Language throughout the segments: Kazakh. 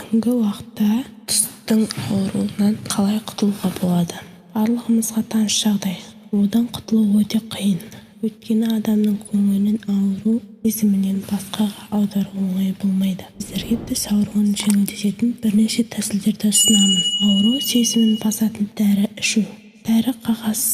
Түнгі уақытта тістің ауруынан қалай құтылуға болады? Барлығымызға таныс жағдай. Одан құтылу өте қиын. Өйткені адамның көңілін ауру сезімінен басқаға аудару оңай болмайды. Сіздерге тіс ауруын жеңілдететін бірнеше тәсілдерді ұсынамын. Ауру сезімін басатын дәрі ішу. Дәрі қағаз.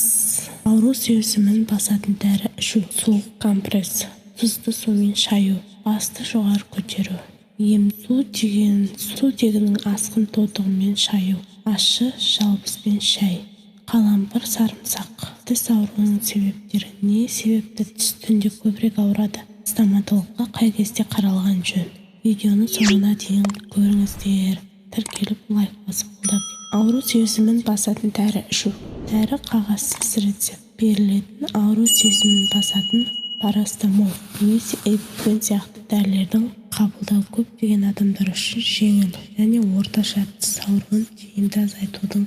Ауру сезімін басатын дәрі ішу. Суық компресс. Тұзды сумен шаю. Басты жоғары көтеру. Ем сутегінің асқын тотығымен шаю. Ащы жалбызбен шай. Қалампыр, сарымсақ. Тіс ауруының себептері. Не себепті тіс түнде көбірек ауырады? Стоматологқа қай кезде қаралған жөн? Видеоны соңына дейін көріңіздер. Тіркеліп, лайк басып қолдап. Ауру сезімін басатын дәрі ішу. Дәрі қағазсыз рецепт берілетін ауру сезімін басатын парацетамол немесе ибупрофен сияқты дәрілердің қабылдау көптеген адамдар үшін жеңіл және орташа тіс ауруын тиімді азайтудың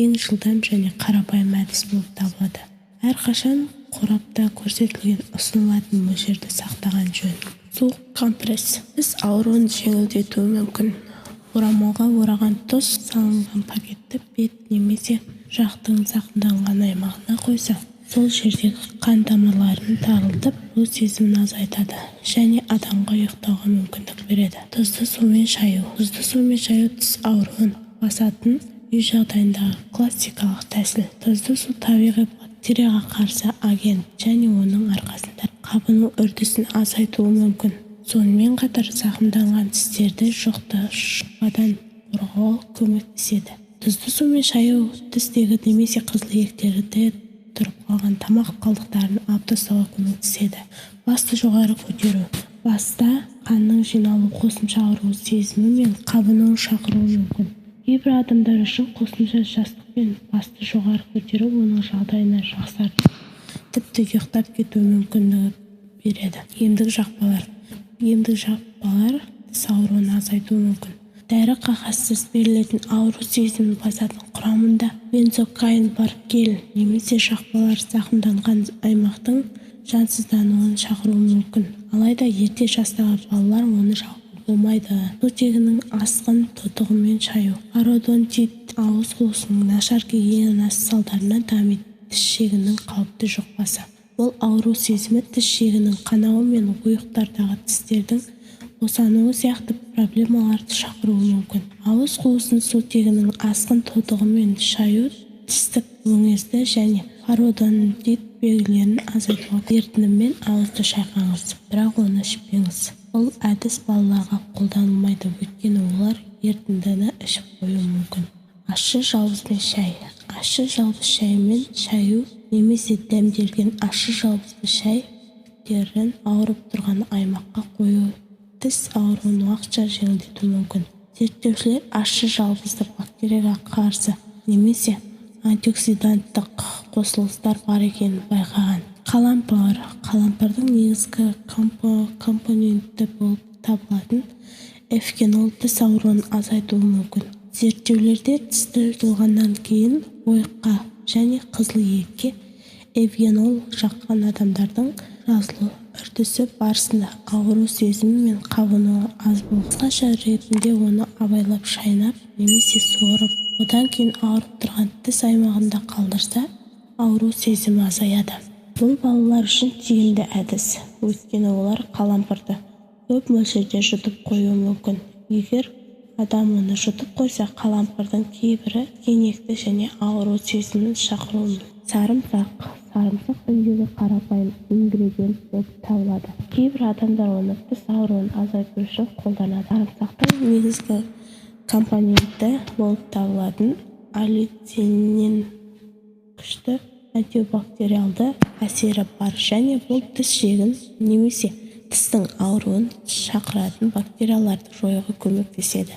ең жылдам және қарапайым әдісі болып табылады. Әрқашан қорапта көрсетілген ұсынылатын мөлшерді сақтаған жөн. Суық компресс тіс ауруын жеңілдетуі мүмкін. Орамалға ораған тұз салынған пакетті бет немесе жақтың зақымданған аймағына қойса, сол жердегі қан тамырларын тарылтып, ауру сезімін азайтады және адамға ұйықтауға мүмкіндік береді. Тұзды сумен шаю. Тұзды сумен шаю тіс ауруын басатын үй жағдайындағы классикалық тәсіл. Тұзды су табиғи бактерияға қарсы агент және оның арқасында қабыну үрдісін азайтуы мүмкін. Сонымен қатар зақымданған тістерді жұқпадан қорғауға көмектеседі. Тұзды сумен шаю тістегі немесе қызыл иектерде тұрып қалған тамақ қалдықтарын алып тастауға көмектеседі. Басты жоғары көтеру. Баста қанның жиналуы қосымша ауру сезімі мен қабынуын шақыруы мүмкін. Кейбір адамдар үшін қосымша жастықпен басты жоғары көтеру оның жағдайына жақсартып, тіпті ұйықтап кетуі мүмкіндігі береді. Емдік жақпалар. Емдік жақпалар тіс ауруын азайтуы мүмкін. Дәрі қағазсыз берілетін ауру сезімін басатын құрамында бензокаин бар гель немесе жақпалар зақымданған аймақтың жансыздануын шақыруы мүмкін. Алайда ерте жастағы балалар оны жағуға болмайды. Сутегінің асқын тотығымен шаю. Пародонтит ауыз қуысының нашар гигиенасы салдарынан дамитын тіс жегінің қауіпті жұқпасы. Бұл ауру сезімі тіс жегінің қанауы мен ойықтардағы тістердің босануы сияқты проблемаларды шақыруы мүмкін. Ауыз қуысын сутегінің асқын тотығымен шаю тістік өңезді және пародонтит белгілерін азайтуға. Ерітіндімен ауызды шайқаңыз, бірақ оны ішпеңіз. Бұл әдіс балаларға қолданылмайды, өйткені олар ерітіндіні ішіп қоюы мүмкін. Ащы жалбызбен шай. Ащы жалбыз шайымен шаю немесе дәмделген ащы жалбызды шай біттерін ауырып тұрған аймаққа қою тіс ауруын уақытша жеңілдетуі мүмкін. Зерттеушілер ащы жалбызды бактерияға қарсы немесе антиоксиданттық қосылыстар бар екенін байқаған. Қалампыр. Қалампырдың негізгі компоненті болып табылатын эвгенол тіс ауруын азайтуы мүмкін. Зерттеулерде тісті жуғаннан кейін ойыққа және қызыл иекке эвгенол жаққан адамдардың жазылу үрдісі барысында ауру сезімі мен қабынуы аз болған. Қысқаша ретінде оны абайлап шайнап немесе сорып, одан кейін ауырып тұрған тіс аймағында қалдырса, ауру сезімі азаяды. Бұл балалар үшін тиімді әдіс, өйткені олар қалампырды көп мөлшерде жұтып қоюы мүмкін. Егер адам оны жұтып қойса, қалампырдың кейбірі тікенекті және ауру сезімін шақыруы мүмкін. Сарымсақ. Сарымсақ үндегі қарапайым ингредиент болып табылады. Кейбір адамдар оны тіс ауруын азайту үшін қолданады. Сарымсақтың негізгі компоненті болып табылатын аллициннен күшті антибактериалды әсері бар және бұл тіс жегін немесе тістің ауруын шақыратын бактерияларды жоюға көмектеседі.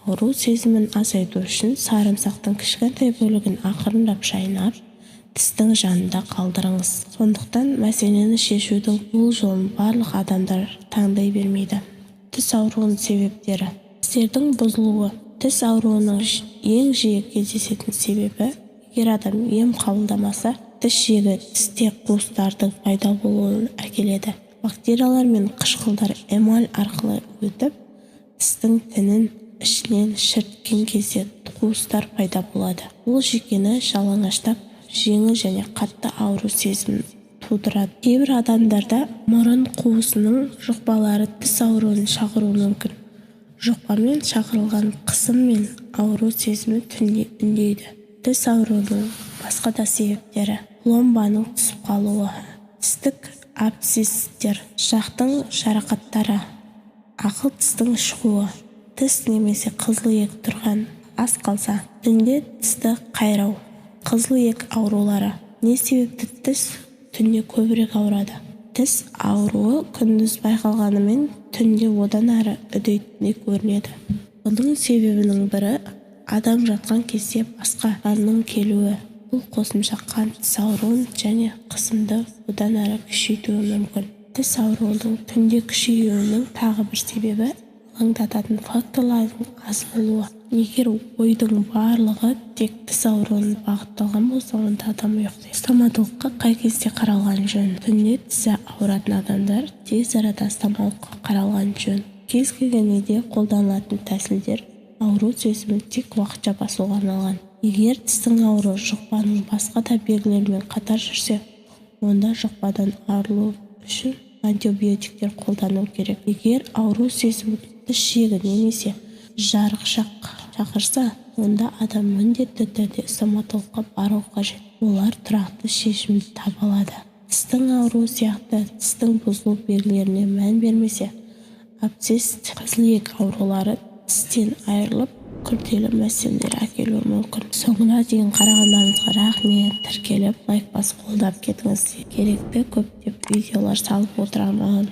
Ауру сезімін азайту үшін сарымсақтың кішкентай бөлігін ақырындап шайнап, тістің жанында қалдырыңыз. Сондықтан мәселені шешудің бұл жолын барлық адамдар таңдай бермейді. Тіс ауруының себептері. Тістердің бұзылуы. Тіс ауруының ең жиі кездесетін себебі, егер адам ем қабылдамаса, тіс жегі тісте қуыстардың пайда болуын әкеледі. Бактериялар мен қышқылдар эмаль арқылы өтіп, тістің тінін ішінен шіріткен кезде қуыстар пайда болады. Бұл жүйкені жалаңаштап, жеңіл және қатты ауру сезімін тудырады. Кейбір адамдарда мұрын қуысының жұқпалары тіс ауруын шақыруы мүмкін. Жұқпамен шақырылған қысым мен ауру сезімі түнде үндейді. Тіс ауруының басқа да себептері: пломбаның түсіп қалуы, тістік абсцесстер, жақтың жарақаттары, ақыл тістің шығуы, тіс немесе қызыл иек тұрған ас қалса, түнде тісті қайрау, қызыл иек аурулары. Не себепті тіс түнде көбірек ауырады? Тіс ауруы күндіз байқалғанымен, түнде одан әрі үдейтіндей көрінеді. Бұның себебінің бірі адам жатқан кезде басқа қанның келуі. Бұл қосымша қан тіс ауруын және қысымды одан әрі күшейтуі мүмкін. Тіс ауруының түнде күшеюінің тағы бір себебі алаңдататын факторлардың аз болуы. Егер ойдың барлығы тек тіс ауруына бағытталған болса, онда адам ұйықтайды. Стоматологқа қай кезде қаралған жөн? Түнде тісі ауыратын адамдар тез арада стоматологқа қаралған жөн. Кез келген үйде қолданылатын тәсілдер ауру сезімін тек уақытша басуға арналған. Егер тістің ауруы жұқпаның басқа да белгілерімен қатар жүрсе, онда жұқпадан арылу үшін антибиотиктер қолдану керек. Егер ауру сезімі тіс жегі немесе жарықшақ шақырса, онда адам міндетті түрде стоматологқа бару қажет. Олар тұрақты шешімді таба алады. Тістің ауруы сияқты тістің бұзылу белгілеріне мән бермесе, абсцесс, қызыл иек аурулары тістен айырылып, күрделі мәселелер әкелуі мүмкін. Соңына дейін қарағандарыңызға рахмет. Тіркеліп, лайк басып қолдап кетіңіз. Керекті көптеп видеолар салып отырамын.